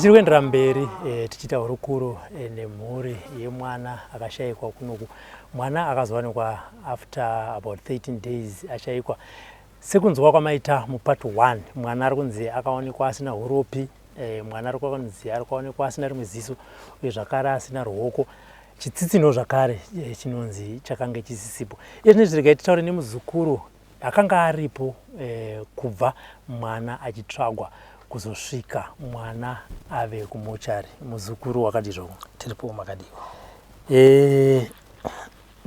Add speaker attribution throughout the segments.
Speaker 1: Tichiri kuendera mberi tichiita hurukuro nemhuri yemwana akashayikwa kunoku. Mwana akazowanikwa after about 13 days ashayikwa. Sekunzwa kwamaita mupart 1, mwana ari kunzi akaonekwa asina uropi, mwana ari kunzi ari kuonekwa asina rimwe ziso uye zvakare asina ruoko. Chitsitsinho zvakare chinonzi chakange chisisipo. Iye zvino regai titaure nemuzukuru akanga aripo kubva mwana achitsvagwa kuzosvika mwana ave kumochari. Muzukuru, wakadii zvako?
Speaker 2: Tiripo, makadiwa?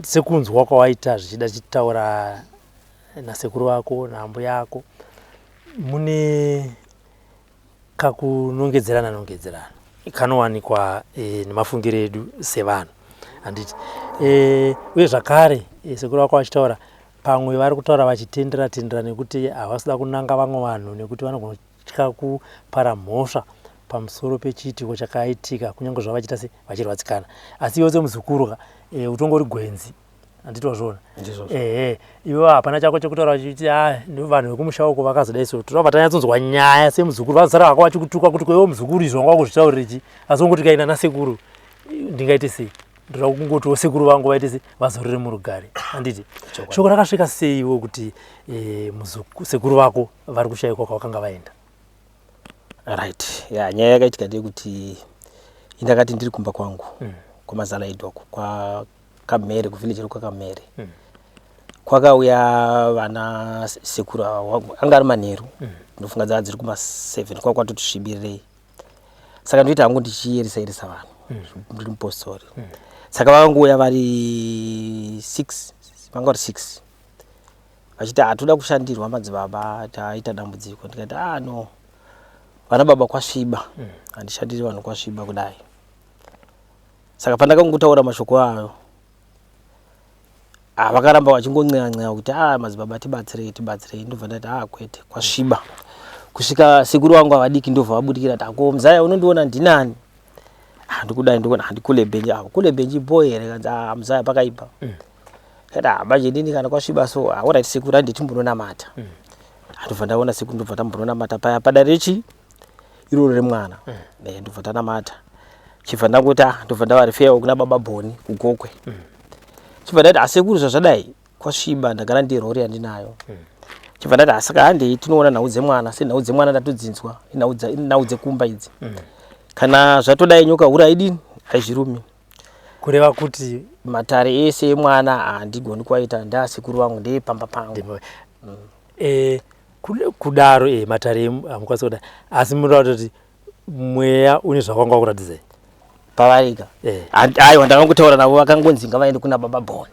Speaker 1: Sekunzwa kwawaita zvichida chitaura nasekuru vako naambuya ako, mune kakunongedzerana nongedzerana kanowanikwa nemafungiro edu sevanhu, handiti? Uye zvakare sekuru vako vachitaura, pamwe vari kutaura vachitendera tendera nekuti havasida kunanga vamwe vanhu, nekuti vanogona kutya kupara mhosva pamusoro pechiitiko chakaitika, kunyange zvava vachiita se vachirwadzikana. Asi iwe semuzukuru ka, utongori gwenzi, handiti? Wazviona? Ehe, iwe hapana chako chekutaura vachiti a vanhu vekumusha uko vakazodai. So tinobva tanyatsonzwa nyaya semuzukuru, vazosara vako vachikutuka kuti kweiwe muzukuru izvi wanga wakuzvitaurira chi. Asi ungoti kaina nasekuru ndingaite sei? Ndoda kungotiwo sekuru vangu vaite sei, vazorore murugare, handiti? Shoko rakasvika seiwo kuti sekuru vako vari kushayikwa kwavakanga vaenda?
Speaker 2: Right, ya, nyaya yakaitika ndeyekuti indakati ndiri kumba kwangu kwamazala edu ako kwaKamhere, kuvillage rekwaKamhere. Kwakauya vana sekuru ava, anga ari manheru, ndofunga dzava dziri kuma7, kwa kwatoti svibirirei. Saka ndoita hangu ndichiyeresa yeresa vanhu, ndiri mupostori. Saka vakangouya vari six, vanga vari six, vachiti hatoda kushandirwa madzibaba, taita dambudziko. Ndikati, ah no, vana baba, kwasviba, handishandiri vanhu kwasviba kudai. Saka pandakangotaura mashoko ayo, ah, vakaramba vachingonceya nceya kuti ah, madzibaba, tibatsirei, tibatsirei. Ndobva ndati, ah, kwete, kwasviba. Kusvika sekuru vangu avadiki ndobva vabudikira ti, ako muzaya, unondiona ndinani? Ah, ndikudai, ndikuona handikule Benji. Ah, kule Benji boy here? Kanzi, ah, muzaya, pakaipa. Kati, ah, manje ndini kana kwasviba so. Ah, alright sekuru, handi timbononamata. Ndobva ndaona sekuru, ndobva tambononamata paya padare rechi iroro remwana. Ndobva tanamata, chibva ndangoti, ah, ndobva ndavarifeyawo kuna baba Bhoni kuGokwe. Chibva ndati, asekuru, zvazvadai, kwasviba, ndagara ndirori yandinayo. Chibva ndati, asaka handei tinoona nhau dzemwana, senhau dzemwana ndatodzinzwa, inhau dzekumba idzi. Kana zvatodai, nyoka hura haidini, haizvirumi.
Speaker 1: Kureva kuti
Speaker 2: matare ese emwana handigoni kuaita, ndaasekuru vangu, ndeyepamba pangu.
Speaker 1: Kudaro matare hamukwanisi kudai, asi munoda kutoti mweya une zvawanga wakuratidzai
Speaker 2: pavarika. Aiwa, ndakangotaura navo, vakangonzi ngavaende kuna baba Bhoni.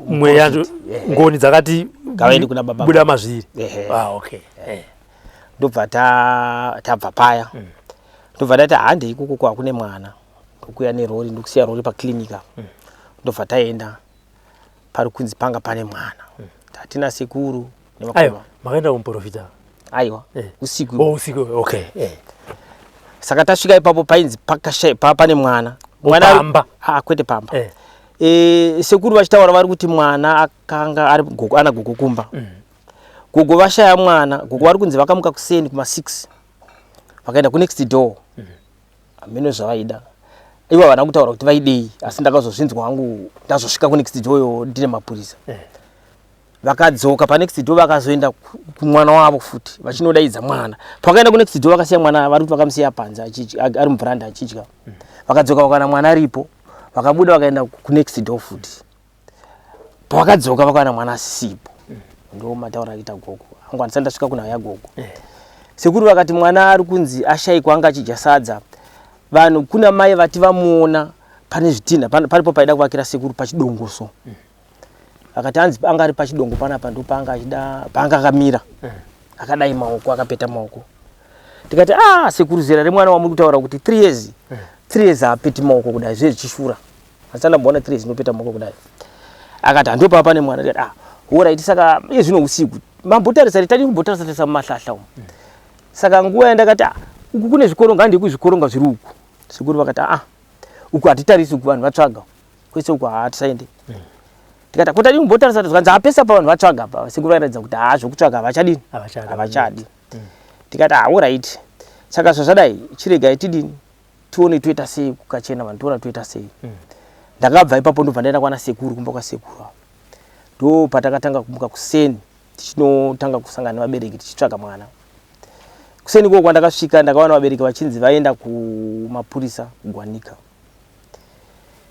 Speaker 1: Mweya, ngoni dzakati
Speaker 2: ngavaende kuna baba
Speaker 1: buda mazviri.
Speaker 2: Ah, okay. Ndobva tabva paya, ndobva ndati handei ikoko kwakune mwana. Ndokuya nerori, ndokusiya rori paclinic apa. Ndobva taenda pari kunzi panga pane mwana, tatina sekuru
Speaker 1: nevakoma. Aiwa, makaenda kumuprofita?
Speaker 2: Aiwa. Usiku.
Speaker 1: Oh, usiku, okay.
Speaker 2: Saka tasvika ipapo painzi pane mwana.
Speaker 1: Mwana
Speaker 2: Pamba? Ah, kwete pamba. Sekuru vachitaura vari kuti mwana akanga ari gogo, ana gogo kumba. Gogo vashaya mwana. Gogo vari kunzi vakamuka kuseni kuma6, vakaenda kunext door. Hameno zvavaida ivo, havana kutaura kuti vaidei, asi ndakazozvinzwa hangu ndazosvika kunext door yo ndine mapurisa. Vakadzoka panext door, vakazoenda kumwana wavo futi vachinodaidza mwana. Pavakaenda kunext door vakasiya mwana, vari kuti vakamusiya panze ari mubrand achidya. Vakadzoka vakawana mwana aripo, vakabuda vakaenda kunext door futi. Pavakadzoka vakawana mwana asisipo. Ndo mataura akaita gogo angu, handisati ndasvika kunhau yagogo. Sekuru vakati mwana ari kunzi ashayikwa anga achidya sadza. Vanhu kuna mai vati vamuona pane zvitinha paripo paida kuvakira sekuru pachidongo. So vakati hanzi anga ari pachidongo panapa, ndo paanga achida, paanga akamira akadai maoko, akapeta maoko. Tikati, ah, sekuru, zera remwana wamuri kutaura kuti 3 years, 3 years haapeti maoko kudai, zve zvichishura, asi andamboona 3 years inopeta maoko kudai. Akati handopaa pane mwana. Tikati, ah, alright, saka iye zvino usiku mambotarisa, tadii kumbotarisa tarisa mumahlahla umu? Saka nguva yandakati, ah, uku kune zvikoronga, handei kuzvikoronga zviri uku. Sekuru vakati, ah, uku hatitarisi, uku vanhu vatsvaga kwese uku, hatisaende. Tikati, ko tadii kumbotarisa? Zvikanzi hapesa pa vanhu vatsvaga pa. Sekuru vairatidza kuti haa, zvokutsvaga havachadini.
Speaker 1: Havachadi.
Speaker 2: Havachadi. Tikati, ah, alright. Saka zvazvadai, chiregai tidini, tione toita sei kukachena vanhu, toona toita sei. Ndakabva ipapo ndobva ndaenda kwana sekuru, kumba kwasekuru avo. Ndo patakatanga kumuka kuseni tichinotanga kusangana nevabereki tichitsvaga mwana. Kuseni ikoko kwandakasvika ndakawana vabereki vachinzi vaenda kumapurisa kuGwanika.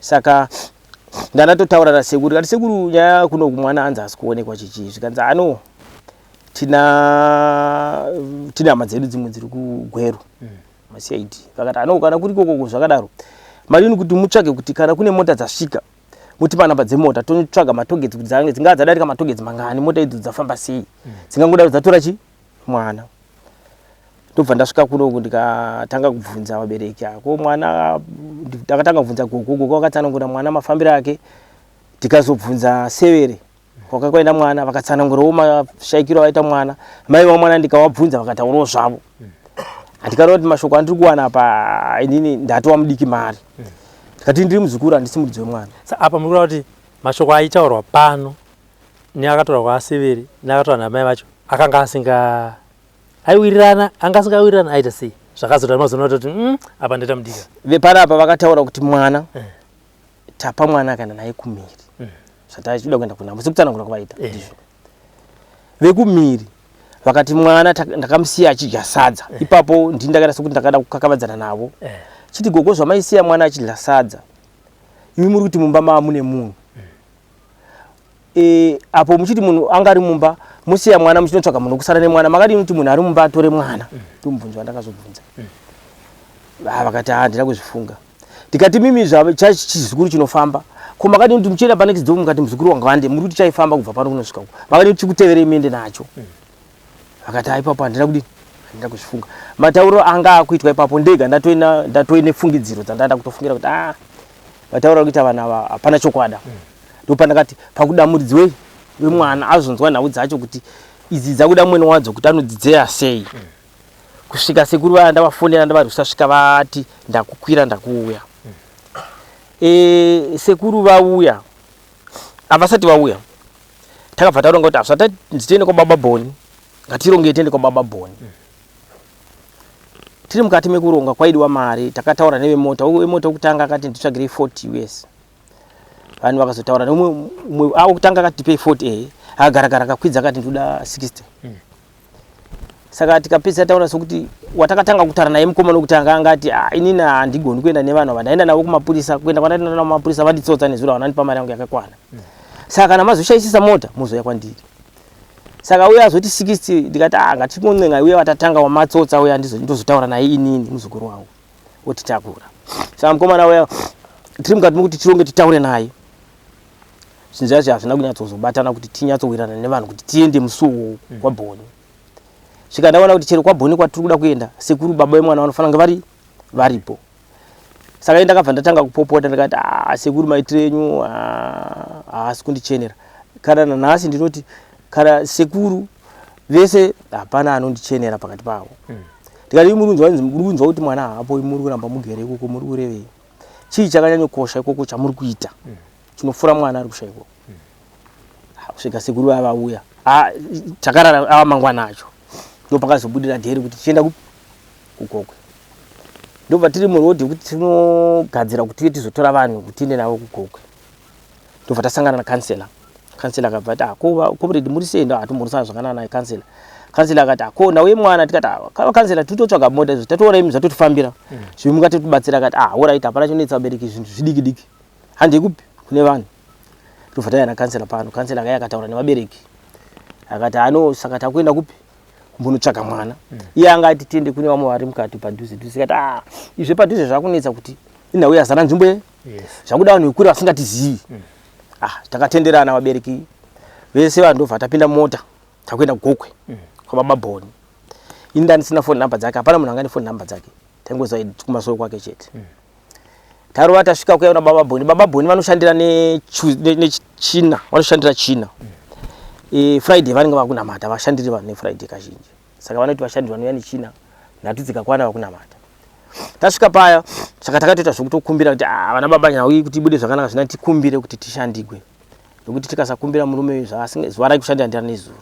Speaker 2: Saka ndandatotaura nasekuru kati sekuru nyaya kuno mwana anzi asi kuonekwa chichii, zvikanzi ano tina tine hama dzedu dzimwe dziri kuGweru maCID. Vakati ano kana kuri ikoko zvakadaro madini kuti mutsvage kuti kana kune mota dzasvika mutipa namba dzemota totsvaga matogetsi kuti dzingaa dzadarika matogetsi mangani, mota idzo dzafamba sei, dzingangodaro dzatora chi mwana. Ndobva ndasvika kunoku ndikatanga kubvunza vabereki ako mwana, ndakatanga kubvunza gogo, gogo vakatsanangura mwana mafambiro ake, ndikazobvunza severe kwakakwaenda mwana, vakatsanangurawo mashaikiro avaita mwana, mai vamwana ndikavabvunza vakataurawo zvavo. Handikada kuti mashoko andiri kuwana apa inini ndatova mudiki mari, ndikati ndiri muzukuru handisi muridzi wemwana.
Speaker 1: Apa muri kureva kuti mashoko aitaurwa pano neakataurwa kwaasevere neakataurwa namai vacho akanga asinga aiwirirana, anga asingawirirana aita sei zvakazoita mazoona kuti apa ndaita mudika.
Speaker 2: Vepanapa vakataura kuti mwana tapa mwana akaenda naye kumhiri, zvatachida kuenda kunhamo sekutsanangura kwavaita ndizvo. Vekumhiri vakati mwana ndakamusiya achidya sadza. Ipapo ndini ndakaita sekuti ndakada kukakavadzana navo, chiti gogo zvamaisiya mwana achidya sadza imi muri kuti mumba mava mune munhu, apo muchiti munhu anga ari mumba musiya mwana muchinotsvaga munhu kusara nemwana, makadini kuti munhu ari mumba atore mwana? Ndomubvunzo wandakazobvunza. Vakati handina kuzvifunga. Ndikati mimi chizukuru chinofamba ko makadini kuti muchienda panext door mukati muzukuru wangu hande muri kuti chaifamba kubva pano kunosvika uko, makadini kuti chikuteverei muende nacho? Vakati ipapo handina kudini, handina kuzvifunga. Matauriro anga akuitwa ipapo ndega ndatoine fungidziro dzandanda kutofungira kuti matauriro akuita vanhu ava hapana chokwada. Ndopandakati pakuda muridzi wemwana azonzwa nhau dzacho kuti idzi dzakuda mwene wadzo kuti anodzidzeya sei. Kusvika sekuru vaya ndavafonera ndavarwisa svika vati ndakukwira ndakuuya. Sekuru vauya, havasati vauya takabva taronga kuti hazvati tiende kwababa Boni, ngatirongei tiende kwababa Boni. Tiri mukati mekuronga kwaidiwa mari, takataura nevemota, wemota wekutanga akati nditsvagirei 40 US. Vanhu vakazotaura neumwe wekutanga akati tipei 40, akagara-gara akakwidza akati ndinoda 60. Saka tikapedzisa taura sokuti watakatanga kutaura naye mukomana wekutanga anga ati inini handigoni kuenda nevanhu ava, ndaenda navo kumapurisa, kuenda kwandaenda navo kumapurisa vanditsotsa nezuro havana ndipa mari yangu yakakwana. Saka kana mazoshaisisa mota mozouya kwandiri. Saka uye azoti 60 ndikati ngatingoncenga uye watatanga wamatsotsa uya ndozotaura naye inini muzukuru wangu otitakura. Saka mukomana uya tiri mukati mekuti tironge titaure naye, zvinhu zvacho hazvina kunyatsozobatana kuti tinyatsowirana nevanhu kuti tiende musi uwowo kwaBhoni. Svika ndaona kuti chero kwaBhoni kwatiri kuda kuenda sekuru baba vemwana vanofanira kunge varipo. Saka ini ndakabva ndatanga kupopota ndikati sekuru maitiro enyu haasi kundichenera. Kana nanhasi ndinoti kana sekuru vese hapana anondichenera pakati pavo. Ndikati muri kunzwa kuti mwana haapo, muri kuramba mugere ikoko, muri kurevei? Chii chakanyanyokosha ikoko chamuri kuita chinofura mwana ari kushaikwa? Kusvika sekuru vaya vauya, takarara ava mangwana acho ndopakazobudira dheri kuti tichienda kuGokwe. Ndobva tiri murodhi yekuti tinogadzira kuti tizotora vanhu kuti tiende navo kuGokwe. Ndobva tasangana nakansela. Kansela akabva ati ko comrade muri sei? Ndo hatombonosana zvakanaka naye kansela. Kansela akati ko nauye mwana. Tikati kansela titotsvaga mota izvo tatoona imi zvatotifambira zvimwe mungatotibatsira. Akati alright, hapana chonetsa vabereki, zvinhu zvidiki diki handei kupi kune vanhu. Ndobva tauya nakansela pano. Kansela akauya akataura nevabereki akati ano saka takuenda kupi kumbonotsvaga mwana. Iye anga ati tiende kune vamwe vari mukati padhuze dhuze. Tikati izve padhuze zvakunetsa kuti inhau yazara nzvimbo ye zvakuda vanhu vekure vasingatizivi. Takatenderana vabereki vese vanhu ndobva tapinda mota takuenda Gokwe kwababa Boni. Ini ndandisina phone number dzake, hapana munhu anga ane phone number dzake, taingoziva kumasoro kwake chete. Tarova tasvika kuya kuna baba Boni. Baba Boni vanoshandira nechina, vanoshandira china. Friday vanenge vakunamata, vashandiri vanhu neFriday kazhinji. Saka vanoti vashandiri vanouya nechina, nhatu dzikakwana vakunamata. Tasvika paya saka takatoita zvekutokumbira kuti vana baba nhau iyi kuti ibude zvakanaka zvina tikumbire kuti tishandigwe, nekuti tikasakumbira murume zuva rake kushandira ndira nezuro.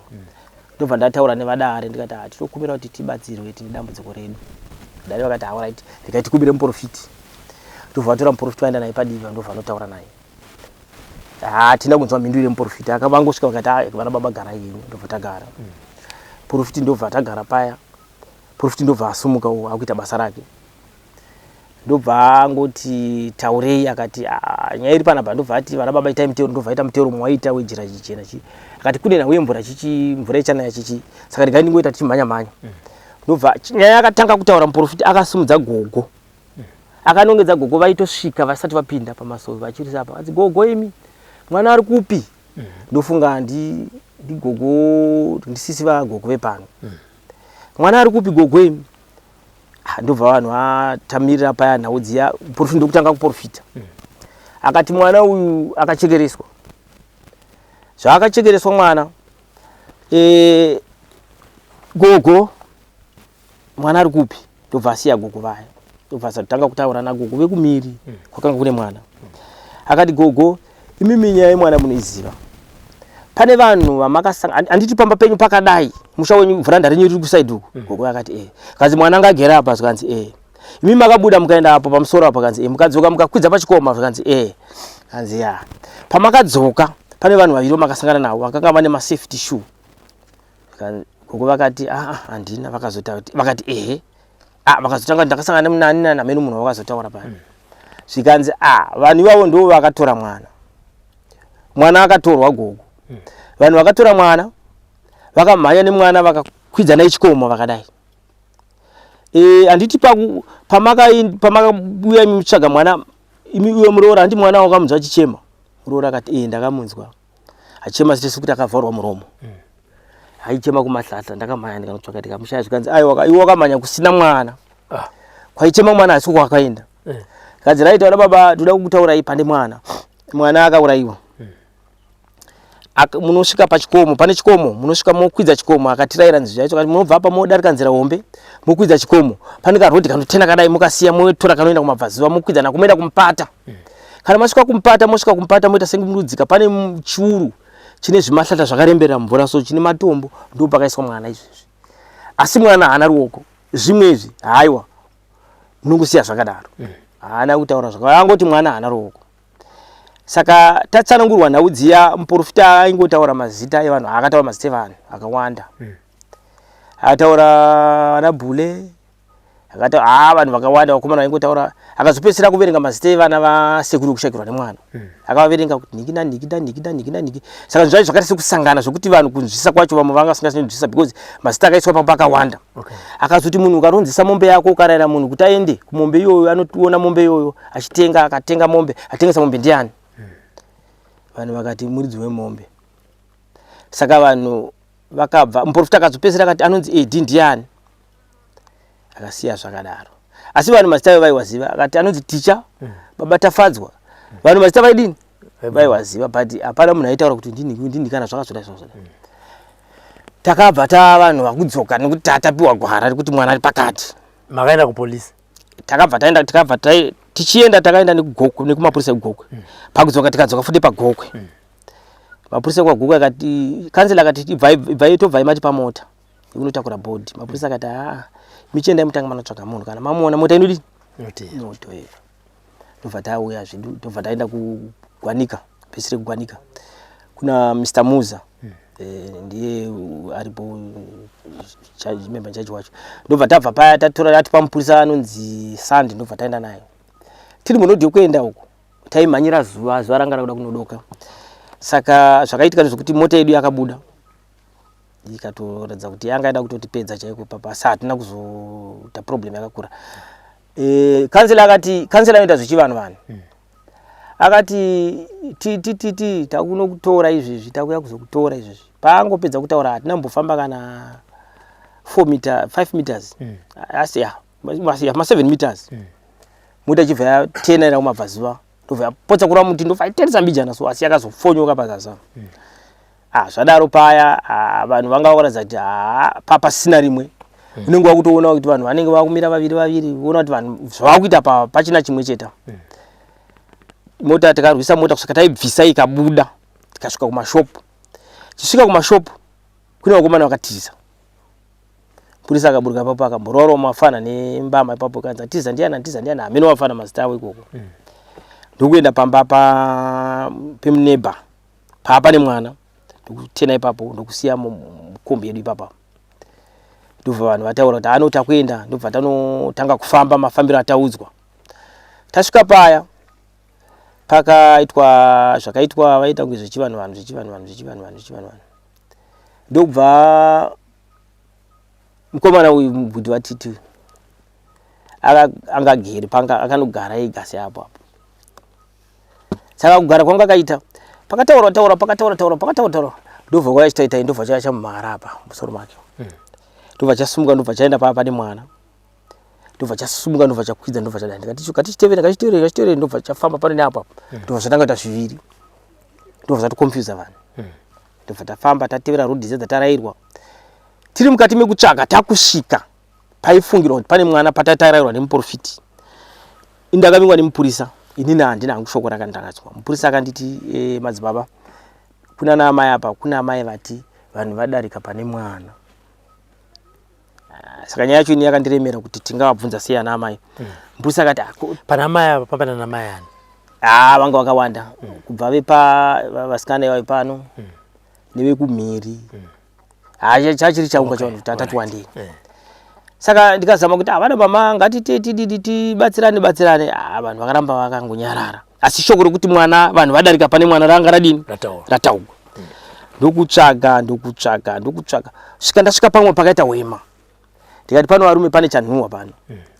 Speaker 2: Ndobva ndataura nevadare ndikati tinokumbira kuti tibatsirwe, tine dambudziko redu. Dare vakati alright, regai tikumbire muprofiti. Ndobva vatora muprofiti vaenda naye padivi, ndobva vanotaura naye. Hatina kunzwa mhinduro yemuprofiti, akavangosvika vakati ah, vana baba garai henyu, ndobva tagara. Profiti ndobva tagara paya, profiti ndobva asumuka uko akuita basa rake. Ndobva angoti taurei, akati ah, nyaya iri panapa. Ndobva ati vana baba itai mutero, ndobva aita mutero mwaita wejira chichena chi, akati kune nhau yemvura chichi, mvura ichanaya chichi, saka regai ndingoita tichimhanya mhanya. Ndobva nyaya yakatanga kutaura muprofiti akasimudza gogo, akanongedza gogo, vaitosvika vasati vapinda pamasowe vachirisa apa, vanzi gogo imi mwana ari kupi? Ndofunga ndi ndigogo ndisisi vagogo vepano. Mwana ari kupi gogo imi? Ah, ndobva vanhu vatamirira paya nhau dziya, muprofiti ndokutanga kuprofita. Akati mwana uyu akachekereswa, zvaakachekereswa mwana gogo mwana ari kupi? Ndobva asiya gogo vaya, ndobva asatanga kutaura nagogo vekumiri kwakanga kune mwana. Akati gogo imimi nyaya yemwana munoiziva, pane vanhu vamakasanga handiti pamba penyu pakadai, musha wenyu vhuranda renyu riri kusaidi uku. Gogo akati eh. Kanzi mwana anga agere apa, zvikanzi eh. Imi makabuda mukaenda apo pamusoro apo, kanzi eh. Mukadzoka mukakwidza pachikoma, zvikanzi eh. Kanzi ya pamakadzoka pane vanhu vaviri vamakasangana navo vakanga vane masafety shoe. Gogo vakati aa handina, vakazotaura vakati ehe. Ah, vakazotanga ndakasangana nemunani nani amene munhu wakazotaura paya. Zvikanzi ah, vanhu ivavo ndo vakatora mwana, mwana akatorwa gogo. Vanhu vakatora mwana vakamhanya nemwana vakakwidza naye chikomo vakadai. Handiti pamakauya imi muchitsvaga mwana imi uyo muroora, handiti mwana wakamunzwa achichema? Muroora akati ndaakamunzwa achichema sese kuti akavharwa muromo. Aichema kumahlahla, ndakamhanya ndikanotsvaka ndikamushaya. Zvikanzi aiwa, iwe wakamhanya kusina mwana. Ah. Kwaichema mwana asi kwakaenda. Kanzi right vana baba, toda kukutaurai pane mwana, mwana akaurayiwa. Munosvika pachikomo, pane chikomo, munosvika mokwidza chikomo. Akatirayira nzira yacho, akati munobva apa modarika nzira hombe, mokwidza chikomo, pane karodhi kanotena kadai, mukasiya motora kanoenda kumabvazuva, mokwidza nako moenda kumupata. Kana masvika kumupata, mosvika kumupata moita senge murudzika, pane chiuru chine zvimahlata zvakaremberera mvura so, chine matombo, ndo pakaiswa mwana izvezvi, asi mwana haana ruoko. Zvimwe izvi haiwa, munongosiya zvakadaro. Haana kutaura zvakawanda, angoti mwana haana ruoko. Saka tatsanangurwa nhau dziya, muprofita aingotaura mazita evanhu, akataura mazita evanhu akawanda. Akataura vana Bhule, akataura haa vanhu vakawanda, vakomana vaingotaura. Akazopedzisira kuverenga mazita evana vasekuru vekushakirwa nemwana. Akavaverenga kuti niki naniki naniki naniki naniki. Saka zvacho zvakaita sekusangana zvokuti vanhu kunzwisisa kwacho vamwe vanga vasinganzwisisa because mazita akaiswa papo akawanda. Akazoti munhu ukaronzesa mombe yako, ukarayira munhu kuti aende kumombe iyoyo, anoona mombe iyoyo achitenga, akatenga mombe, atengesa mombe ndiani? Vanhu vakati muridzi wemombe. Saka vanhu vakabva, muprofita akazopedzisira akati anonzi Edi ndiani? Akasiya zvakadaro, asi vanhu mazita ayo vaiwaziva. Akati anonzi Ticha, baba Tafadzwa. Vanhu mazita vaidini? Vaiwaziva, but hapana munhu aitaura kuti ndini ndini kana zvakazodai zvakazodai. Takabva ta vanhu vakudzoka nekuti tatapiwa gwara rekuti mwana ari pakati.
Speaker 1: Makaenda kupolisi?
Speaker 2: Takabva taenda, tikabva tichienda, takaenda nekugokwe, nekumapurisa ekugokwe. Pakudzoka tikadzoka futi pagokwe. Mapurisa ekwagokwe akati, kansela akati ibvai ibvai, tobvai mati pamota ikunotakura bhodhi. Mapurisa akati haa, michiendai mutange manotsvaga munhu, kana mamuona mota inodii? Inotoera. Ndobva tauya zvedu, ndobva taenda kugwanika, pesire kugwanika kuna Mr Muza. Ndiye aripo member charge wacho. Ndobva tabva paya tatora atipa mupurisa anonzi Sand, ndobva taenda nayo. Tiri murodhi yekuenda uko taimhanyira zuva, zuva ranga rakuda kunodoka. Saka zvakaitika ndezvekuti mota yedu yakabuda ikatoratidza kuti yanga ida kutotipedza chaiko papa, asi hatina kuzoita problem yakakura. Kansela akati, kansela anoita zvechivanhu vanhu, akati ti ti ti ti takunokutora izvezvi, takuya kuzokutora izvezvi. Paangopedza kutaura hatina kumbofamba kana 4 meter, 5 meters, asi ya ma 7 meters, mota ichibva yatena ira kumabvazuva, ndobva yapotsa kurova muti, ndobva yaiteresa mbijana so, asi yakazofonyoka pazasi. Ah, zvadaro paya ah, vanhu vanga vakuratidza kuti ah, pasina rimwe. Unenge wakutoona kuti vanhu vanenge vakumira vaviri vaviri, voona kuti vanhu zvavakuita pa pachina chimwe chete. Mota tikarwisa mota kusvika taibvisa ikabuda, tikasvika kumashopu. Tichisvika kumashopu kune vakomana vakatiza. Mupurisa akaburuka ipapo akamborora mafana nembama ipapo kanzi atiza ndiani atiza ndiani hameno wafana mazita avo ikoko. Ndokuenda pamba pa pemuneba paa pane mwana ndokutena ipapo ndokusiya mukombi yedu ipapa. Ndobva vanhu vataura kuti ano takuenda ndobva tanotanga kufamba mafambiro ataudzwa. Tasvika paya pakaitwa zvakaitwa vaita kunge zvechivanhu vanhu zvechivanhu vanhu zvechivanhu vanhu zvechivanhu vanhu ndokubva mukomana uyu mubhuti watiti anga agere panga akanogara ega seapo apo saka kugara kwanga akaita pakataura taura pakataura taura pakataura taura ndobva kwaya chitaitai ndobva chaya chamumhara apa musoro make ndobva chasumuka ndobva chaenda paa pane mwana ndobva chasumuka ndobva chakwidza ndobva chadai ndikati ngatichitevere ngachitevere ngachitevere ndobva chafamba pano neapo apo ndobva zvatanga kuita zviviri ndobva zvatoconfusa vanhu ndobva tafamba tatevera road dze dzatarairwa tiri mukati mekutsvaga takusvika paifungirwa kuti pane mwana patatarairwa nemuprofiti indakavingwa nemupurisa inini handina hangu shoko rakandakazwa mupurisa akanditi e, madzibaba kuna naamai apa kuna amai vati vanhu vadarika pane mwana ah, saka nyaya yacho ini yakandiremera kuti tingavabvunza sei ana amai mupurisa akati ah,
Speaker 1: pana amai apa pamba nana mai ani
Speaker 2: ah vanga vakawanda kubva vepa vasikana ivavo pano nevekumhiri ha chachiri chaunga chavanhu kuti atati wandei
Speaker 1: Eh.
Speaker 2: saka ndikazama kuti havana mama ngatite tididi tibatsirane batsirane ah vanhu vakaramba vakangonyarara asi shoko rekuti mwana vanhu vadarika pane mwana ranga radini
Speaker 1: Rataurwa.
Speaker 2: rataurwa ndokutsvaga ndokutsvaga ndokutsvaga svika ndasvika pamwe pakaita hwema ndikati pano varume pane chanhuhwa pano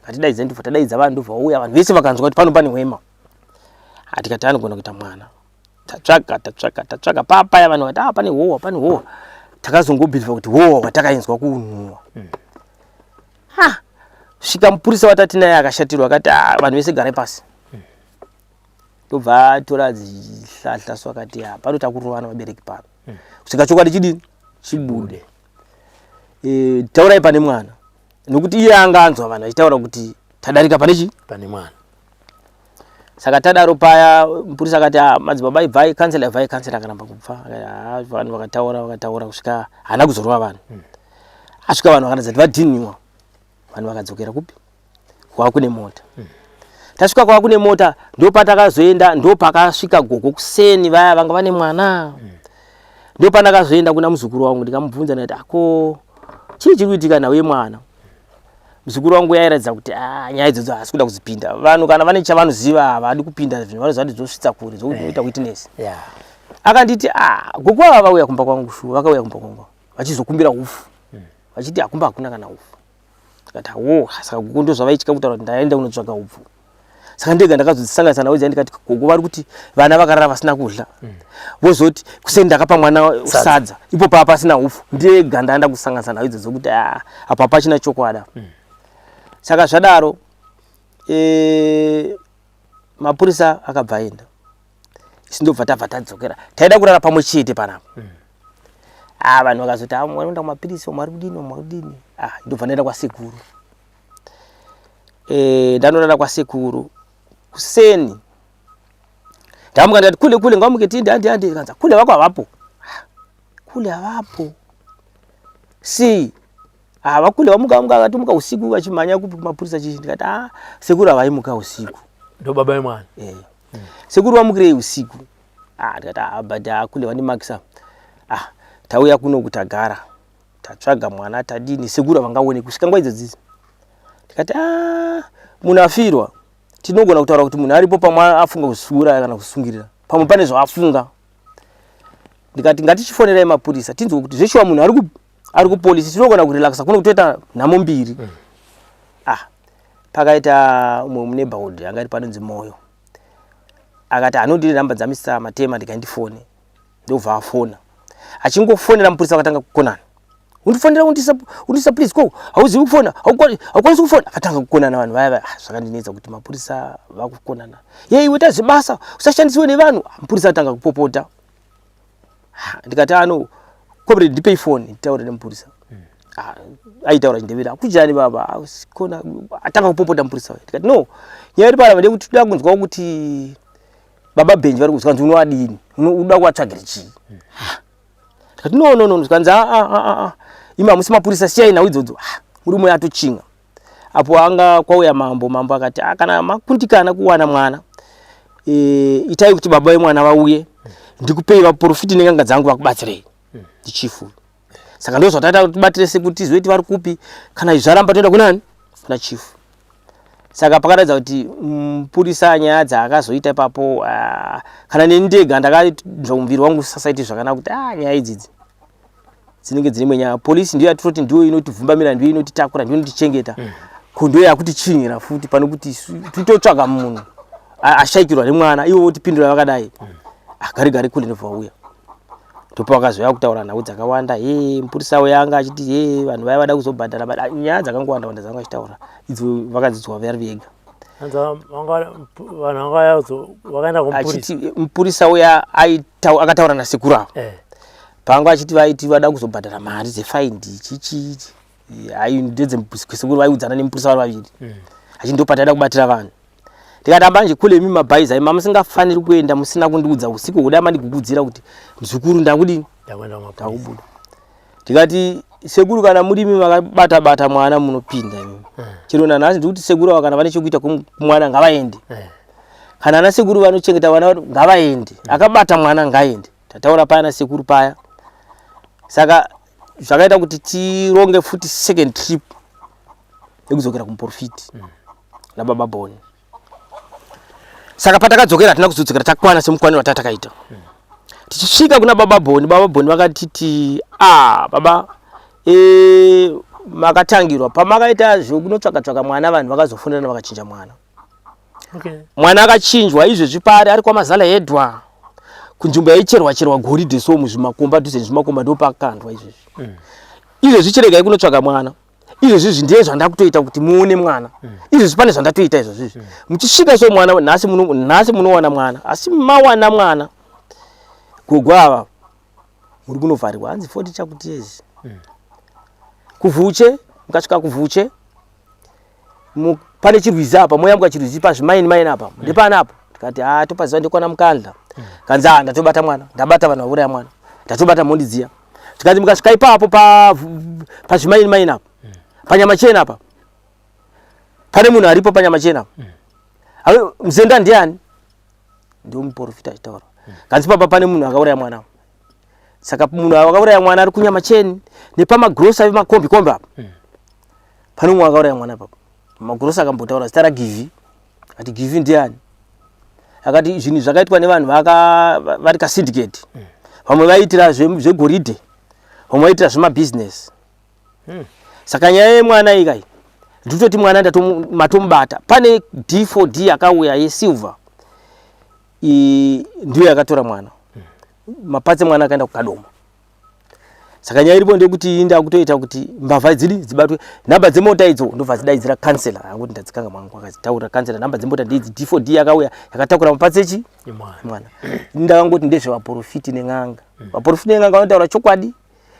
Speaker 2: ngatidaidze ndobva tadaidza vanhu ndobva vauya vanhu vese vakanzwa kuti pano pane hwema Ah, tikati anogona kuita mwana tatsvaga tatsvaga tatsvaga papaya vanhu vakati ah pane howa pane howa takazongobhilivha kuti howa hwatakainzwa kunhuhwa ha svika mupurisa watati naye akashatirwa akati ah vanhu vese garai pasi ndobva atora dzihlahla so akati ah pano takurovana vabereki pano kusvika chokwadi chidini chibude e, taurai pane mwana nokuti iye anga anzwa vanhu vachitaura kuti tadarika pane chi
Speaker 1: pane mwana
Speaker 2: saka tadaro paya mupurisa akati "Ah, madzibaba ibvai kansela ibvai kansela akaramba kubva Akati, "Ah, vanhu vakataura vakataura kusvika haana kuzorova vanhu asvika vanhu vakaratidza kuti vadhinhiwa vanhu vakadzokera kupi kwava kune mota tasvika kwava kune mota ndopatakazoenda ndopakasvika gogo kuseni vaya vanga vane mwana ndopandakazoenda kuna muzukuru wangu ndikamubvunza ndikati ako chii chiri kuitika nhau yemwana muzukuru wangu yairatidza kuti ah, nyaya idzodzo haasi kuda kudzipinda vanhu kana vane chavanoziva havadi kupinda zvinhu vanoziva kuti dzosvitsa kure dzokuita witness
Speaker 1: yeah.
Speaker 2: akanditi ah, gogo ava vauya kumba kwangu shuwa vakauya kumba kwangu vachizokumbira ufu vachiti akumba hakuna kana ufu ndikati awo saka gogo ndozvavaitya kutaura kuti ndaenda kunotsvaga upfu saka ndega ndakazodzisanganisa navo dziya ndikati gogo vari kuti vana vakarara vasina kudla vozoti kuseni ndakapa mwana sadza ipo paa pasina upfu ndega ndaenda kusanganisa navo idzodzo kuti ah, apa pachina chokwadi apa saka zvadaro e, mapurisa akabva aenda isu ndobva tabva tadzokera taida kurara pamwe chete panapa ah vanhu vakazoti ah mwari unoenda kumapirisi mwari kudini mwari kudini ah ndobva ndaenda kwasekuru eh ndanorara kwasekuru kuseni ndamuka ndikati kule kule ngamuke tiende handi handi kanza kule vako havapo Ah, kule havapo sei ah vakule vamuka vamuka vakatomuka usiku vachimhanya kupi kumapurisa chii ndikati ah sekuru havaimuka usiku
Speaker 1: ndo baba vemwana
Speaker 2: eh sekuru vamukirei usiku ah ndikati ah but ah kule vandimakisa ah tauya kuno kutagara tatsvaga mwana tadini sekuru havangaoneki kusvika nguva idzodzi ndikati ah munhu afirwa tinogona kutaura kuti munhu aripo pamwe afunga kuzviuraya kana kuzvisungirira pamwe pane zvaafunga ndikati ngatichifonerai mapurisa tinzwe kuti zveshuwa munhu ari ku- ari kupolisi tinogona kurelaxa kuno kutoita nhamo mbiri ah pakaita umwe muneighborhood anga ari panonzi moyo akati anondiri namba dzaMr Matema ndikandifone ndobva afona achingofonera mupurisa akatanga kukonana undifonera undisa undisa please ko hauzivi kufona haukwanisi kufona akatanga kukonana vanhu vaya vaya Ah, zvakandinetsa kuti mapurisa vakukonana ye iwe tazvibasa usashandisiwe nevanhu Ah, mupurisa atanga kupopota Ah, ndikati ano comrade ndipei foni nditaure nemupurisa Ah, aitaura chindevere akujani baba Ah, sikona atanga kupopota mupurisa uyu ndikati no nyaya iri panapa ndeyekuti toda kunzwa kuti baba benji vari kuzwa nzi unoadini unoda kuvatsvagira chii ndikati no no no zvikanzi a a a a imi hamusi mapurisa siyai nhau idzodzo Ah, Murume atochinga. Apo anga kwauya mambo, mambo akati ah, kana makundikana kuwana mwana e, itai kuti baba vemwana vauye ndikupei vaprofiti nen'anga dzangu vakubatsirei. Ndichifu. Saka ndozvataita kuti tibatire sekuru tizive kuti vari kupi kana zvaramba toenda kunani? Kuna chief. Saka pakaratidza kuti mupurisa nyaya dzaakazoita ipapo ah, kana neni ndega ndakanzwa muviri wangu usasaiti zvakanaka kuti ah, nyaya idzidzi dzinenge dzine imwe nyaya. Polisi ndiyo yatinoti ndiyo inotivhumbamira, ndiyo inotitakura, ndiyo inotichengeta. Ko ndiyo yakutichinhira futi pane kuti isu titotsvaga munhu ashaikirwa nemwana ivo votipindura vakadai. Ah, gare gare kule ndobva vauya. Ndopavakazouya kutaura nhau dzakawanda he mupurisa uya anga achiti he vanhu vaya vada kuzobhadhara but ah, nyaya dzakangowanda wanda dzanga achitaura idzo vakadzidzwa vari vega.
Speaker 1: Hanzi vanhu vanga vakaenda kumupurisa.
Speaker 2: Achiti mupurisa uya akataura nasekuru ava. Eh. Panga achiti vaiti vada kuzobhadhara mari dzefaindi chichi ayi ndedzesekuru vaiudzana nemupurisa vari vaviri. Achiti ndopataida kubatira vanhu. Ndikati ambanje kule imi mabhaiza imi mamusingafaniri kuenda musina kundiudza usiku huda mandigugudzira kuti mzukuru ndakudini ndakubuda. Ndikati sekuru kana murimi makabata bata mwana munopinda imi. Chero nanhasi ndikuti sekuru ava kana vane chekuita kumwana ngavaende. Kana ana sekuru vanochengeta vana ngavaende. Akabata mwana ngaende. Tataura paya nasekuru paya. Saka zvakaita kuti tironge futi second trip yekudzokera kumuprofiti nababa Boni. Saka patakadzokera hatina kuzodzokera takwana semukwaniro watatakaita. Tichisvika kuna baba Boni, baba Boni vakatiti ah baba e, makatangirwa pamakaita zvekunotsvaka tsvaka mwana vanhu vakazofonderana vakachinja mwana. Okay. Mwana akachinjwa izvezvi paari ari kwamazala hedwa kunzvimbo yaicherwa cherwa goridhe so muzvimakomba dhuze nezvimakomba ndopakandwa izvezvi. Izvezvi chiregai kunotsvaka mwana. Izvezvi izvi ndiye zvandakutoita kuti muone mwana. Izvezvi pane zvandatoita izvozvi izvi. Muchisvika so mwana nhasi muno nhasi munowana mwana asi mawana mwana gogo ava muri kunovharirwa hanzi 40 chakuti years. Kuvhuche mukasvika kuvhuche pane chirwizi apa moyambuka chirwizi pazvimaini maini apa ndepani apa tikati ah topaziva ndekwana mukandla kanzi ah ndatobata mwana ndabata vanhu vauraya mwana ndatobata mhondi dziya tikanzi mukasvika ipapo pazvimaini maini apa panyama chena apa pane munhu aripo panyama chena apa mzenda ndiani ndiwo muprofita achitaura kanzi papa pane munhu akauraya mwana saka munhu akauraya mwana ari kunyama cheni nepamagrosa vemakombi kombi apa pane umwe akauraya mwana papa magrosa akambotaura zita ragivi ati givi ndiani akati zvinhu zvakaitwa nevanhu vari kasyndicate vamwe vaiitira zvegoridhe vamwe vaiitira zvemabhizinesi Saka nyaya yemwana iyi kai ndikutoti mwana matomubata pane D4D yakauya yesilver ndiyo yakatora mwana mapatsi mwana akaenda kukadoma. Saka nyaya iripo ndeyekuti ndakutoita kuti mbavha dzidi dzibatwe nhamba dzemota idzo ndobva dzidaidzira kansela anguti ndadzikanga mwangu akadzitaurira kansela nhamba dzemota ndeidzi D4D yakauya yakatakura mapatsi echi mwana. Ndakangoti ndezvevaporofiti nen'anga. Vaporofiti nen'anga vanotaura chokwadi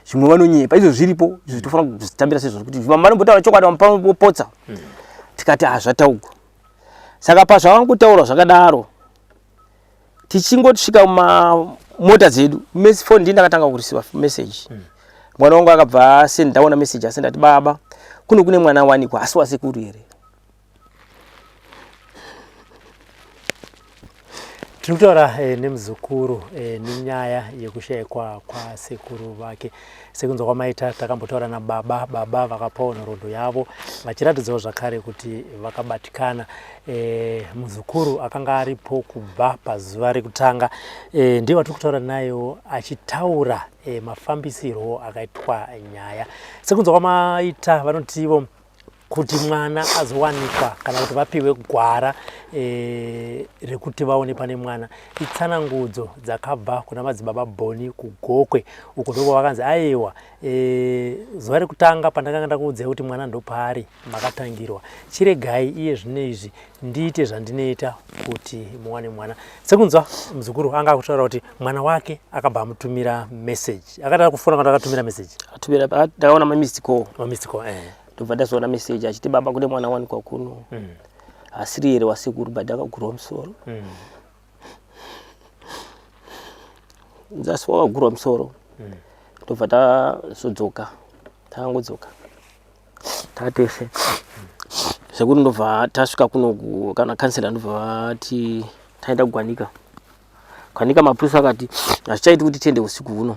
Speaker 2: zvimwe vanonyepa izvo zviripo izvo tofanira kuzvitambira sezvo kuti vamwe vanombotaura chokwadi vamwe pavopotsa tikati ah zvataugwa saka pazvavangotaura zvakadaro tichingosvika mumamota dzedu foni ndii ndakatanga kurisiva message mwana wangu akabva asend ndaona message asend ati baba kuno kune mwana wanikwa asi wasekuru here
Speaker 1: Tiri kutaura eh, nemuzukuru eh, nenyaya yekushaikwa kwasekuru vake. Sekunzwa kwamaita takambotaura nababa, baba vakapawo nhoroondo yavo vachiratidzawo zvakare kuti vakabatikana. Eh, muzukuru akanga aripo kubva pazuva rekutanga eh, ndiye watiri kutaura nayewo achitaura eh, mafambisirwo akaitwa nyaya. Sekunzwa kwamaita vanotivo kuti mwana azowanikwa kana kuti vapiwe gwara e, rekuti vaone pane mwana itsanangudzo dzakabva kuna madzibaba Boni kuGokwe uko ndoko vakanzi aiwa e, zuva rekutanga pandakanga ndakuudzai kuti mwana ndopaari makatangirwa chiregai iye zvino izvi ndiite zvandinoita kuti muwane mwana sekunzwa muzukuru anga akutaura kuti mwana wake akabva amutumira message akati akufona kana akatumira message
Speaker 2: atumira ndakaona mamissed call
Speaker 1: mamissed call eh
Speaker 2: ndobva ndazoona message achiti baba kune mwana wanikwa kuno asiri here wasekuru but akagurwa musoro asi wakagurwa musoro ndobva tazodzoka takangodzoka. Tatese sekuru ndobva tasvika kuno kana kansela ndobva vati taenda kugwanika gwanika. Mapurisa akati hazvichaiti kuti tiende usiku huno,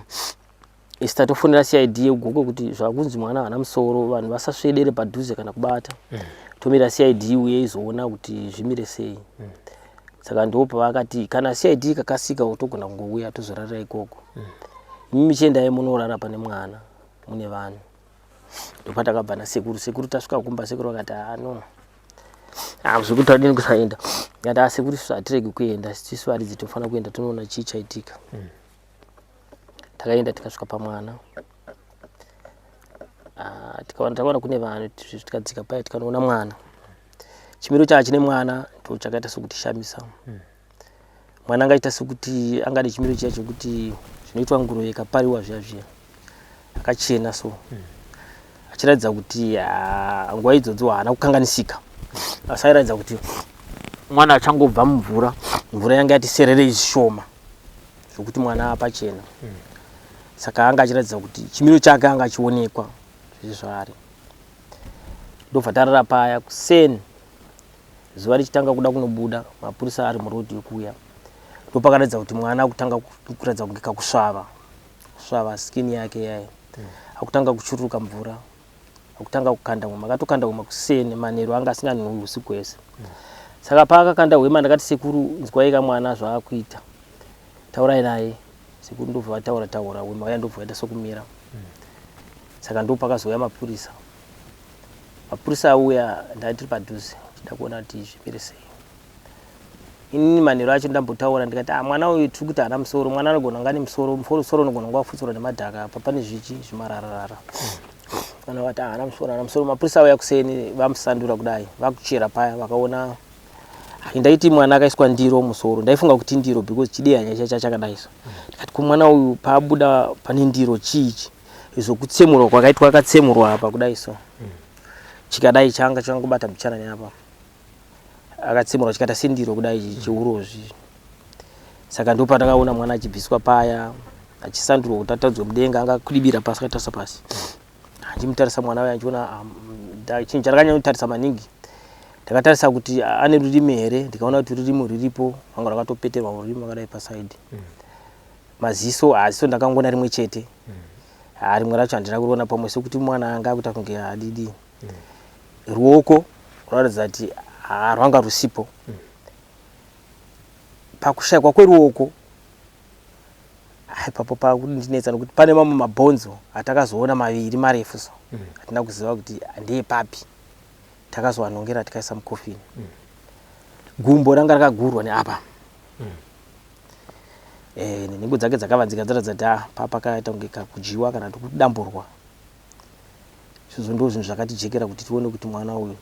Speaker 2: isi tatofonera CID yegokwe kuti zvakunzi mwana haana musoro, vanhu vasasvedere padhuze kana kubata. Tomira CID uye izoona kuti zvimire sei. Saka ndo pavakati kana CID ikakasika togona kungouya tozorarira ikoko. Imi michiendai munorara pane mwana mune vanhu. Ndopatakabva nasekuru. Sekuru tasvika kumba, sekuru vakati, "Ah, no, zvekuti tadini kusaenda?" Ngati, "Ah, sekuru, isusu hatiregi kuenda, tisu varidzi tofanira kuenda tonoona chii chaitika." Takaenda tikasvika pamwana. Ah, tikaona takaona kune vanhu, tikadzika paya tikanoona mwana. Chimiro chaachine mwana ndo chakaita sekutishamisa. Mwana angaita sekuti angade chimiro chiya chekuti zvinoitwa nguruve ikapariwa zviya zviya, akachena so, achiratidza kuti, ah, nguva idzodzo haana kukanganisika, asi airatidza kuti mwana achangobva mumvura. Mvura yanga yati sererei zvishoma zvokuti mwana apachena. Saka anga achiratidza kuti chimiro chake anga achionekwa zvese zvaari. Ndobva tarara paya. Kuseni zuva richitanga kuda kunobuda, mapurisa ari murodhi yekuuya, ndopakaratidza kuti mwana akutanga kuratidza kunge kakusvava kusvava skin yake yayo, akutanga kuchururuka mvura, akutanga kukanda hwema. Akatokanda hwema kuseni, manheru anga asinganhuwi usiku hwese. Saka paakakanda hwema ndakati, "Sekuru, nzwai kamwana zvaakuita, taurai naye." Sekuru ndobva vataura taura, hwema uya ndobva vaita sokumira. Saka ndo pakazouya mapurisa. Mapurisa auya, ndai tiri padhuze chida kuona kuti zvimire sei. Inini manheru acho ndambotaura ndikati, "Ah, mwana uyu tiri kuti haana musoro, mwana anogona kunge ane musoro, musoro unogona kunge wafutsurwa nemadhaka apa, pane zvichi zvimarararara." Vana vati, "Ah, haana musoro, haana musoro." Mapurisa auya kuseni, vamusandura kudai, vakuchera paya vakaona. Ai, ndaiti mwana akaiswa ndiro musoro, ndaifunga kuti ndiro because chidehanya chacha chakadai so. Ndikati, "Ko mwana uyu paabuda pane ndiro chiichi?" Izvo kutsemurwa kwakaitwa, akatsemurwa apa kudai so, chikadai changa changobata mbichana neapa, akatsemurwa chikaita sendiro kudai cheurozvi. Saka ndo patakaona mwana achibviswa paya, achisandurwa kuti atadzwe mudenga. Anga akudibira pasi, akatarisa pasi. Ndichimutarisa mwana uya, ndichiona chinhu chandakanyanya kutarisa maningi, ndakatarisa kuti ane rurimi here. Ndikaona kuti rurimi ruripo, rwanga rwakatopeterwa rurimi rwakadai pasaidi. Maziso haziso ndakangoona rimwe chete. Ha, rimwe racho handina kuriona, pamwe sekuti mwana anga akuita kunge adidi. Ruoko rwaratidza kuti ha, rwanga rusipo. Pakushayikwa kweruoko, ah, ipapo pakundinetsa nokuti pane mamwe mabhonzo atakazoona maviri marefu so, hatina kuziva kuti ndeepapi. Takazoanongera tikaisa mukofini. Gumbo ranga rakagurwa neapa. Nenhengo dzake dzakavanzika dzaratidza kuti, ah, pakaita kunge kakudyiwa kana kuti kudamburwa. Izvozvo ndo zvinhu zvakatijekera kuti tione kuti mwana uyu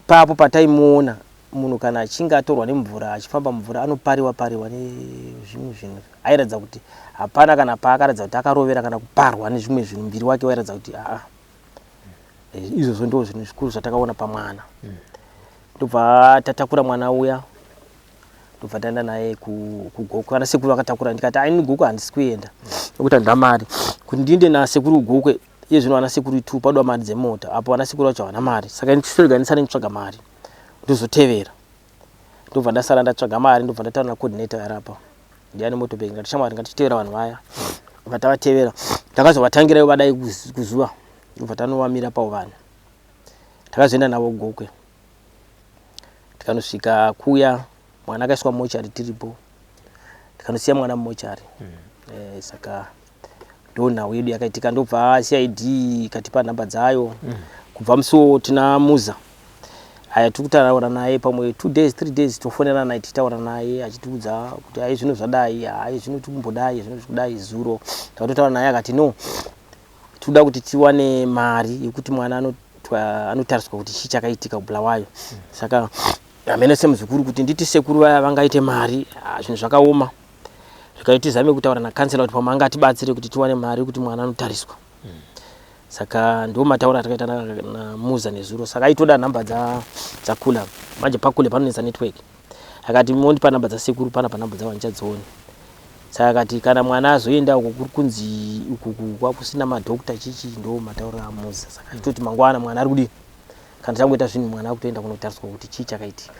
Speaker 2: papo pataimuona, munhu kana achinge atorwa nemvura achifamba mumvura anopariwa pariwa nezvimwe zvinhu, airatidza kuti hapana kana paakaratidza kuti akarovera kana kuparwa nezvimwe zvinhu. Muviri wake wairatidza kuti aa. Izvozvo ndo zvinhu zvikuru zvatakaona pamwana. Ndobva tatakura mwana uya, ndobva taenda naye kugokwe. Kana sekuru vakatakura, ndikati, "Aini Gokwe handisi kuenda nekuti handina mari kuti ndiende nasekuru Gokwe. Iye zvino vana sekuru itu padwa mari dzemota, apo vana sekuru vacho havana mari, saka ndichitorega ndisare nditsvaga mari ndozotevera." Ndobva ndasara ndatsvaga mari, ndobva ndataura nacoordinator yarapa ndiani motobag. Ngati, "Shamwari, ngatichitevera vanhu vaya." Bva tavatevera, takazovatangira ivo vadai kuzuva, ndobva tanovamira pavo vanhu. Takazoenda navo Gokwe, tikanosvika kuya mwana akaiswa mumochari tiripo, tikanosiya mwana mumochari. Saka ndo nhau yedu yakaitika. Ndobva CID ikatipa nhamba dzayo. Kubva musi uwo tina Muza aya tiri kutaura naye, pamwe 2 days, 3 days tofonera naye, tichitaura naye achitiudza kuti ai, zvino zvadai, hai, zvino tikumbodai, zvino tikudai. Zuro takatotaura naye akati, "No, tinoda kuti tiwane mari yekuti mwana anotariswa kuti chii chakaitika kuBulawayo." Saka hamene semuzukuru kuti nditi sekuru vaya vangaite mari. Ah, zvinhu zvakaoma. Zvikai tizame kutaura nakansela kuti pamwe angatibatsire kuti tiwane mari yekuti mwana anotariswa. Saka ndo mataura atakaita naMuza nezuro. Saka aitoda nhamba dzakula manje pakule panonetsa network. Akati, "Mondipa nhamba dzasekuru panapa, nhamba dzavo handichadzioni." Saka akati kana mwana azoenda uko kuri kunzi uku kwakusina madhokta chichi ndo matauriro amuza. Saka achitoti mangwana mwana ari kudini? Kana tangoita zvinhu mwana akutoenda kunotariswa kuti chii chakaitika.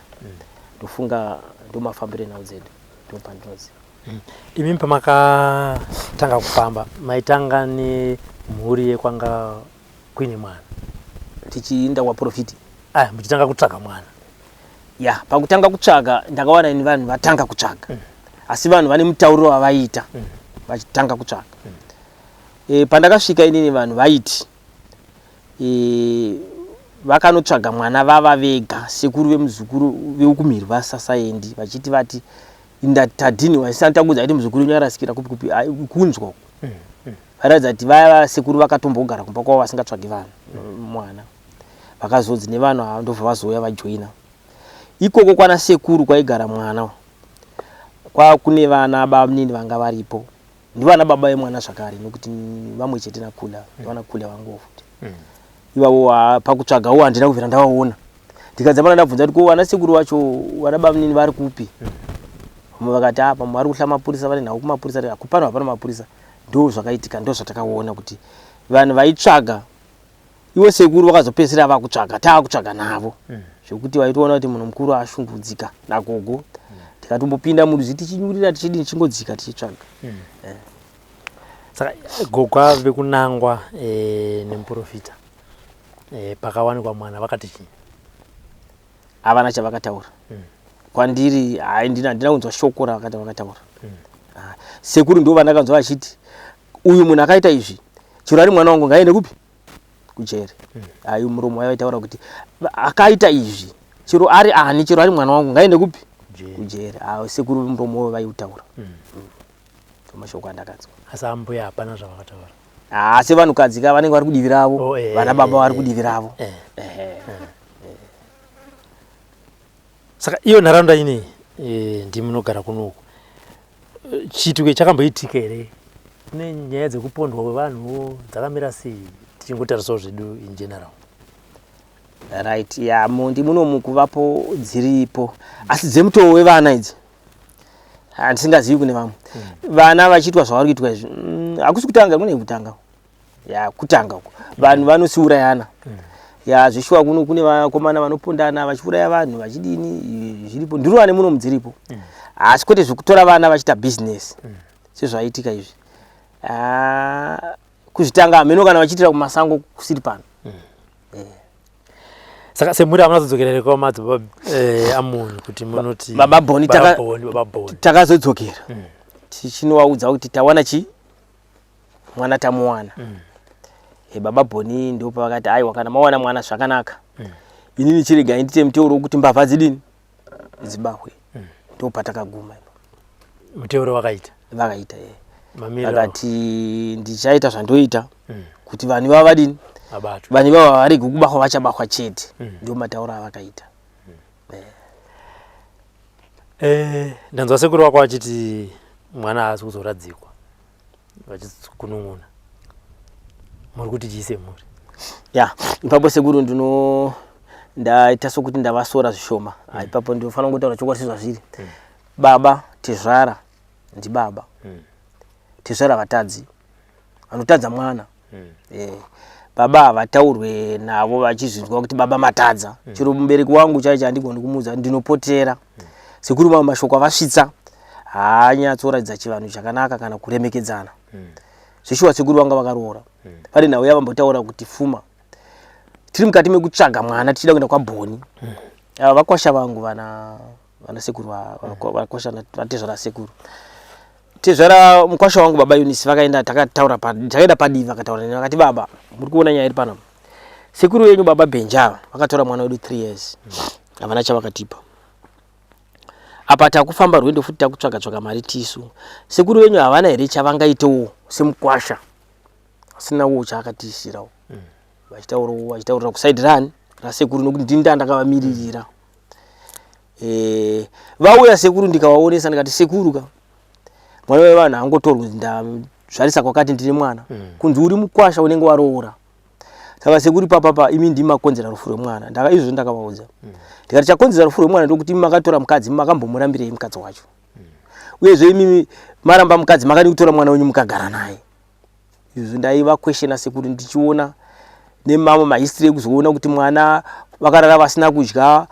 Speaker 2: Ndofunga ndomafambiro enhau dzedu ndopandinoziva.
Speaker 1: Imi pamakatanga kufamba maitanga nemhuri yekwanga kuine mwana?
Speaker 2: Tichiinda kwaprofiti.
Speaker 1: Aya, muchitanga kutsvaga mwana.
Speaker 2: Ya, pakutanga kutsvaga ndakawana ini vanhu vatanga kutsvaga. Asi vanhu vane mutauriro wavaiita vachitanga kutsvaga. Pandakasvika inini vanhu vaiti vakanotsvaga mwana vava vega, sekuru vemuzukuru vekumhiri vasasaendi, vachiti vati tadhini vaisana takuudza kuti muzukuru wenyu arasikira kupi kupi, kunzwa uku. Vairatidza kuti vaya vasekuru vakatombogara kumba kwavo vasingatsvagi vanhu mwana. Vakazonzi nevanhu ava ndobva vazouya vajoina. Ikoko kwana sekuru kwaigara mwana kwa kune vana bamunini vanga varipo. Ndivana baba vemwana zvakare nokuti vamwe chete nakula, ndivana kula vanguwo futi. Ivavo pakutsvagawo handina kubvira ndavaona. Ndikadzamara ndabvunza kuti ko vana sekuru vacho vana bamunini vari kupi? Vamwe vakati ah pamwe vari kuhla mapurisa, vane nhau kumapurisa. Kupano hapana mapurisa. Ndo zvakaitika, ndo zvatakaona kuti vanhu vaitsvaga ivo sekuru vakazopedzisira vakutsvaga, taakutsvaga navo. Zvekuti vaitoona kuti munhu mukuru ashungurudzika nagogo. Tikatombopinda murwizi tichinyurira tichidini tichingodzika tichitsvaga.
Speaker 1: Saka gogo vekunangwa nemuprofita pakawanikwa mwana vakati chii?
Speaker 2: Havana chavakataura. Kwandiri handina kunzwa shoko ravakati vakataura. Sekuru ndo vandakanzwa vachiti uyu munhu akaita izvi chero ari mwana wangu ngaende kupi? Kujeri. Ayi muromo waivaitaura kuti akaita izvi chero ari ani, chero ari mwana wangu ngaende kupi? Kujeri. Sekuru muromo wavo vaiutaura. Mashoko andakanzwa.
Speaker 1: Asi ambuya hapana zvavakataura.
Speaker 2: Asi vanhukadzi ka vanenge vari kudivi ravo, vana baba vari kudivi ravo.
Speaker 1: Saka iyo nharaunda ine ndimi munogara kunoku. Chiitiko chakamboitika here? Kune nyaya dzekupondwa kwevanhu dzakamira sei? Tichingotarisawo zvedu in general.
Speaker 2: Right, ya mondi munomu kuvapo dziripo. Asi dzemutowo wevana idzi handisingazivi kune vamwe. Vana vachiitwa zvavari kuitwa izvi, hakusi kutanga, kune kutanga. Ya kutanga uko. Vanhu vanosiurayana. Ya zveshuwa kuno kune vakomana vanopondana vachiuraya vanhu vachidini zviripo. Ndiro munomu dziripo. Asi kwete zvekutora vana vachiita business. Sezvaitika izvi. Kuzvitanga hameno kana vachiitira kumasango kusiri pano.
Speaker 1: Saka semhuri hamuna kuzodzokera here kwamadzibaba Amoni kuti munoti
Speaker 2: Baba Boni takazodzokera tichinovaudza kuti tawana chi mwana tamuwana. Baba Boni ndo pavakati aiwa kana mawana mwana zvakanaka. Inini chiregai ndite muteuro wekuti mbavha dzidini dzibahwe. Ndo patakaguma ipapo.
Speaker 1: Muteuro vakaita?
Speaker 2: Vakaita. Vakati ndichaita zvandoita kuti vanhu ivava vadini? Vanhu ivava varege kubahwa, vachabahwa chete. Ndio matauro avakaita.
Speaker 1: Ndanzwa sekuru vako vachiti mwana haasi kuzoradzikwa, vachikunun'una. Muri kuti chii semhuri?
Speaker 2: Ya, ipapo sekuru ndaita sokuti ndavasora zvishoma. Ipapo ndinofanira kungotaura chokwadi sezvazviri. Baba tezvara ndibaba. Tezvara vatadzi vanotadza mwana. Baba havataurwe navo vachizvinzwa kuti baba matadza. Chero mubereki wangu chaicho handigoni kumuudza, ndinopotera. Sekuru mamwe mashoko avasvitsa haanyatsoratidza chivanhu chakanaka kana kuremekedzana. Zveshuwa sekuru vanga vakaroora. Pane nhau yavambotaura kuti fuma. Tiri mukati mekutsvaga mwana tichida kuenda kwaBhoni. Ava vakwasha vangu vana sekuru vakwasha vatezvara sekuru. Tezvara mukwasha wangu baba Eunice vakaenda, takataura takaenda padivi vakataura neni vakati baba muri kuona nyaya iri panapa. Sekuru venyu baba Benja vakatora mwana wedu 3 years. Havana chavakatipa. Apa takufamba rwendo futi takutsvaga tsvaga mari tisu. Sekuru venyu havana here chavangaitewo semukwasha? Asinawo chaakatiisirawo. Vachitaurira kusaidi rani rasekuru nokuti ndini ndakavamiririra. Vauya sekuru ndikavaonesa ndikati sekuru ka mwana wevanhu angotorwa ndazvarisa kwakati ndine mwana. Kunzi uri mukwasha unenge waroora. Saka sekuru ipapa imi ndimi makonzera rufu rwemwana. Izvozvo ndakavaudza. Ndikati chakonzera rufu rwemwana ndokuti imi makatora mukadzi, makambomurambirei mukadzi wacho. Uyezve imimi maramba mukadzi makadii kutora mwana wenyu mukagara naye? Izvozvo ndaiva questiona sekuru ndichiona nemamwe mahistory ekuzoona kuti mwana vakarara vasina kudya,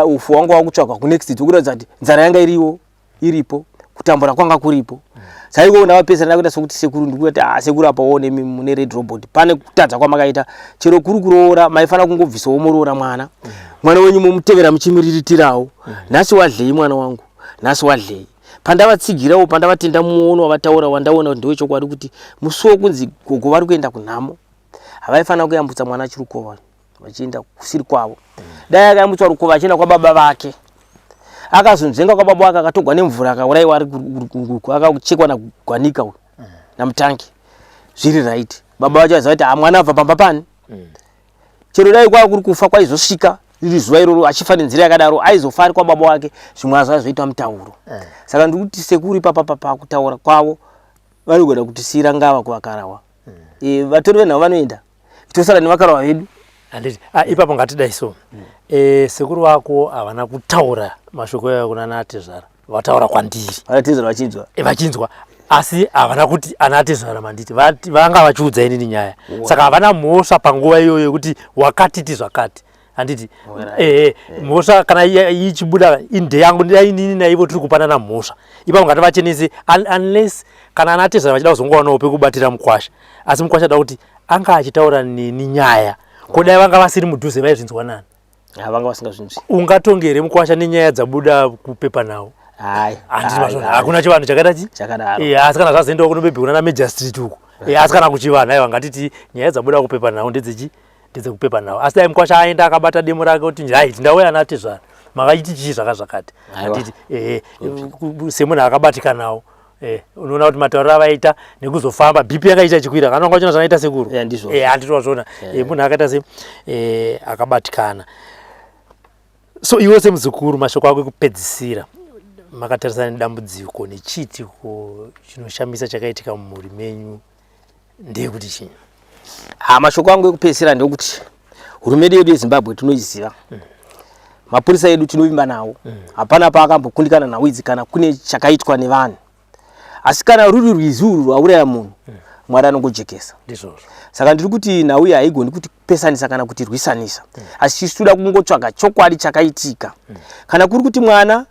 Speaker 2: ufu wanga wakutsvagwa kunext door kuratidza kuti nzara yanga iriwo iripo, kutambura kwanga kuripo. Saka ikoko ndavapedzisira ndakuita sokuti sekuru ndikuti ah sekuru apa one imi mune red robot pane kutadza kwamakaita chero kuri kuroora maifanira kungobvisawo moroora mwana mwana wenyu momutevera muchimuriritirawo nhasi wadlei mwana wangu nhasi wadlei pandavatsigirawo pandavatenda muono wavataura wandaona kuti ndewechokwadi kuti musi wokunzi gogo vari kuenda kunhamo havaifanira kuyambutsa mwana achirukova vachienda kusiri kwavo dai akayambutswa rukova achienda kwababa vake akazonzvenga kwababa wake akatogwa nemvura akauraiwa ari akachekwa nagwanika uyu namutangi zviri right baba vacho vaziva kuti ah, mwana abva pamba pani chero dai kwava kuri kufa kwaizosvika riri zuva iroro achifa nenzira yakadaro aizofa ari kwababa wake zvimwe azvo aizoita mutauro eh. Saka ndiri kuti sekuru ipapa papa kutaura kwavo vanogona kutisiyira ngava kuvakarahwa mm. E, vatori venhau vanoenda tosara nevakarahwa vedu
Speaker 1: handiti ah, ipapo ngatidai so mm. E, sekuru vako havana kutaura mashoko ayo kuna natezvara vataura kwandiri
Speaker 2: vanatezvara vachinzwa
Speaker 1: e, vachinzwa asi havana kuti ana atezvara manditi vanga vachiudza inini nyaya saka havana mhosva panguva iyoyo yekuti wakatiti zvakati handiti ehe mhosva kana ichibuda inde yangu inini naivo tiri kupanana mhosva ipapo ngativachenese unless kana ana atezvara vachida kuzongowanawo pekubatira mukwasha asi mukwasha da kuti anga achitaura neni nyaya ko dai vanga vasiri mudhuze vaizvinzwa nani
Speaker 2: vanga vasingazvinzwi
Speaker 1: ungatonge here mukwasha nenyaya dzabuda kupepa nhau hakuna chivanhu chakaita chi
Speaker 2: chakadaro
Speaker 1: eh, asi kana zvazoendawo kunobebhi kunana major street uku eh, asi kana kuchivanhu aiwa ngatiti nyaya dzabuda kupepa nhau ndedzechi ndedzekupepa nhau asi dai mukwasha aenda akabata demo rake kuti right ndauya ana tezvara makaiti chii zvaka zvakati handiti eh, semunhu akabatikanawo Eh, unoona kuti matauriro avaita nekuzofamba bp yakaita ichikwira kana wanga uchiona zvakaita sekuru
Speaker 2: yeah, ndizvo eh,
Speaker 1: handiti wazviona yeah. Eh, munhu akaita se eh, akabatikana so iwe semuzukuru mashoko ako ekupedzisira makatarisana nedambudziko nechiitiko chinoshamisa chakaitika mumhuri menyu ndeyekuti chii
Speaker 2: ha mashoko angu ekupedzisira ndekuti hurumende yedu yezimbabwe tinoiziva mm. Mapurisa edu tinovimba nawo mm. Hapana paakambokundikana nhau idzi kana kune chakaitwa nevanhu asi kana ruri rwizi urwu rwauraya munhu mm. Mwari anongojekesa
Speaker 1: ndizvozvo
Speaker 2: saka ndiri kuti nhau iyi haigoni kutipesanisa kana kutirwisanisa mm. Asi chisu toda kungotsvaga chokwadi chakaitika mm. Kana kuri kuti mwana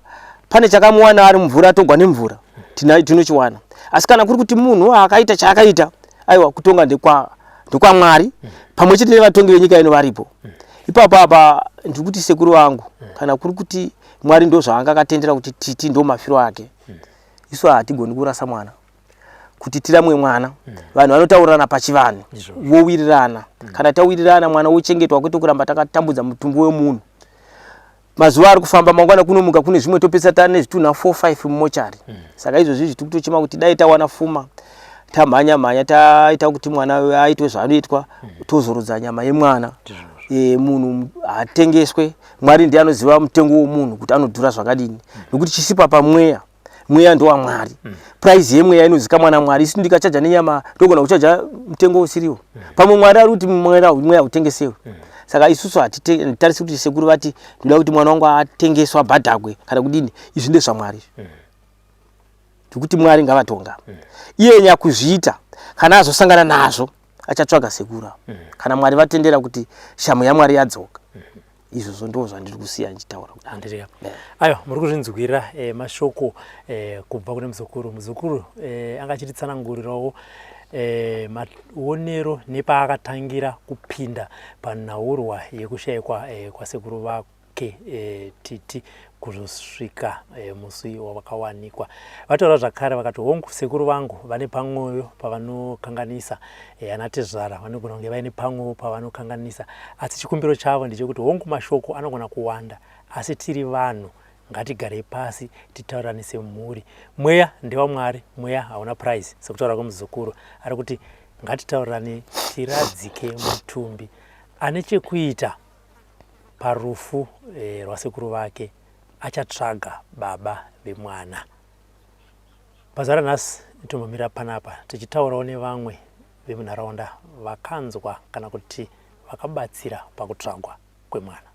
Speaker 2: pane chakamuwana ari mumvura atogwa nemvura mm. Tinochiwana asi kana kuri kuti munhu akaita chaakaita aiwa kutonga ndekwa ndekwamwari mm. Pamwe chete nevatongi venyika ino varipo mm. Ipapo apa ndiri kuti sekuru vangu mm. Kana kuri kuti mwari ndo zvaanga akatendera kuti titi ndo mafiro ake mm. Isu hatigoni kurasa mwana kuti tiramwe mwana mm. Vanhu vanotaurirana pachivanhu vowirirana mm. Kana tawirirana mwana wochengetwa kwete kuramba takatambudza mutumbi wemunhu mazuva ari kufamba mangwana kunomuka kune zvimwe topesa tane zvitunha 4 5 mumochari mm. Saka izvozvi izvi tiri kutochema kuti dai tawana fuma tamhanya mhanya taita kuti mwana aitwe zvaanoitwa mm. Tozorodza nyama yemwana e, munhu hatengeswe mwari ndiye anoziva mutengo womunhu kuti anodhura zvakadini mm. Nokuti chisipa pamweya mweya ndowamwari mm. Price yemweya inozikamwa namwari isu ndikachaja nenyama ndogona kuchaja mutengo usiriwo mm. Pamwe mwari ari kuti mweya utengesewe mm. Saka isusu hatitarisi kuti sekuru vati ndoda kuti mwana wangu atengeswa abhadhagwe kana kudini izvi ndezvamwari mm. Ndikuti mwari ngavatonga mm. Iye nyakuzviita kana azosangana nazvo achatsvaga sekuru mm. Kana mwari vatendera kuti shamu yamwari yadzoka mm. Izvozvo ndo zvandiri kusiya ndichitaura
Speaker 1: handitika ayo muri kuzvinzwira eh, mashoko eh, kubva kune muzukuru muzukuru eh, anga achititsanangurirawo eh, maonero nepaakatangira kupinda panhaurwa yekushayikwa eh, kwasekuru vake eh, titi kuzosvika eh, musi wavakawanikwa vataura zvakare vakati hongu sekuru vangu vane pamwoyo pavanokanganisa eh, ana tezvara vanogona kunge vaine pamwoyo pavanokanganisa asi chikumbiro chavo ndechekuti hongu mashoko anogona kuwanda asi tiri vanhu ngatigarei pasi titaurirane semhuri mweya ndewamwari mweya hauna price sekutaura kwemuzukuru ari kuti ngatitaurirane tiradzike mutumbi ane chekuita parufu eh, rwasekuru vake achatsvaga baba vemwana pazuva ranhasi tombomira panapa tichitaurawo nevamwe vemunharaunda vakanzwa kana kuti vakabatsira pakutsvagwa kwemwana.